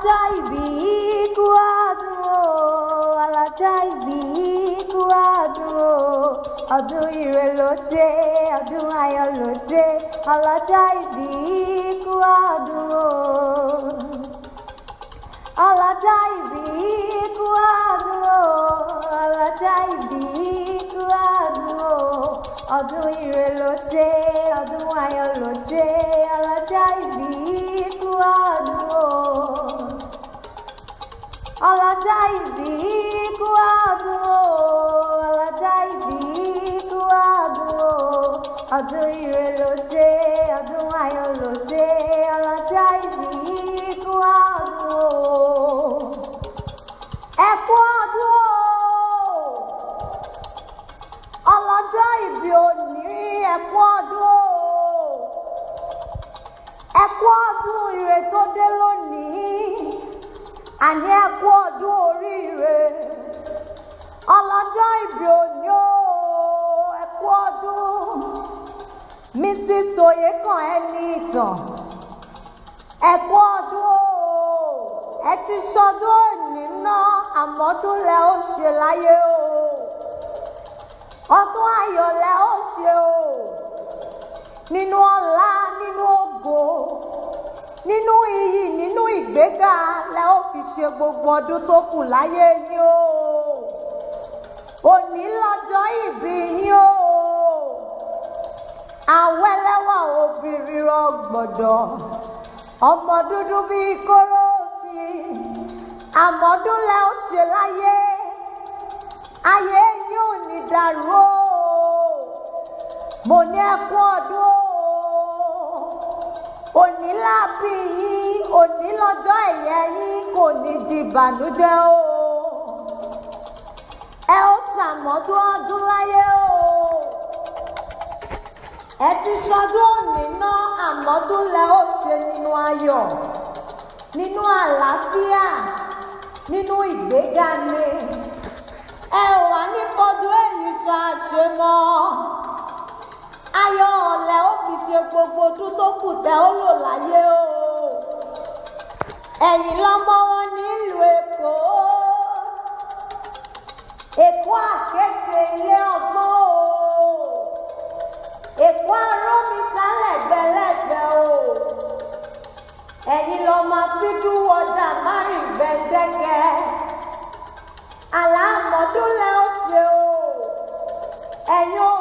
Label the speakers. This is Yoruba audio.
Speaker 1: Ọlọ́jọ́ ìbí kú ọdún o, ọlọ́jọ́ ìbí kú ọdún o. Ọdún ire ló dé, ọdún ayọ̀ ló dé, ọlọ́jọ́ ìbí kú ọdún o. Ọlọ́jọ́ ìbí kú ọdún o, ọlọ́jọ́ ìbí kú ọdún o. Ọdún ire ló dé, ọdún ayọ̀ ló dé, ọlọ́jọ́ ìbí kú ọdún o. Ọlọ́jọ́ ìbí kú ọdún o, ọlọ́jọ́ ìbí kú ọdún o. Ọdún ire ló dé, ọdún ayọ̀ ló dé, ọlọ́jọ́ ìbí kú ọdún o. Ẹ kú ọdún o, ọlọ́jọ́ ìbí òní, ẹ kú ọdún o. Ẹ kú ọdún ire tó dé lónìí, àní ẹ kú ọdún oríire. Ọlọ́jọ́ ìbí òní o, ẹ kú ọdún. Mrs. Oyekan ẹni ìtàn, ẹ kú ọdún o. Ẹ ti ṣọdún òní náà, àmọ́dún lẹ ó ṣe láyé o. Ọdún ayọ̀ lẹ ó ṣe o, nínú ọlá, nínú ògo, nínú iyì, nínú ìgbéga lẹ ó fi ṣe gbogbo ọdún tó kù láyé yín o. Òní lọ́jọ́ ìbí yín o. Àwẹ́lẹ́wà obìnrin rọgbọ̀dọ̀, ọmọ dúdú bíi kóró sí, àmọ́dún lẹ ó ṣe láyé. Ayé yín ò ní dàrú o. Mo ní ẹ kú ọdún o. Òní lábí yín, òní lọ́jọ́ ẹ̀yẹ yín, kò ní di ìbànújẹ́ o. Ẹ ó ṣàmọ́dún ọdún láyé o. Ẹ ti ṣọdún òní náà, àmọ́dún lẹ ó ṣe nínú ayọ̀, nínú àlàáfíà, nínú ìgbéga ni. Ẹ ò wá ní fọdún èyí ṣàṣemọ́. Ayọ̀ ọ̀lẹ ó fi ṣe gbogbo ojú tó kù tẹ́ ó lò láyé o. Ẹ̀yin lọ́mọ wọn nílùú Èkó, Èkó àkété ilé ọgbọ́n o, Èkó arómisá lẹ́gbẹ̀lẹ́gbẹ̀ o. Ẹ̀yin lọ́mọ afíjú ọjà márùn gbẹ̀ǹdẹ́kẹ́. Àlàmọ́dún lẹ ó ṣe o. Ẹ̀yin ò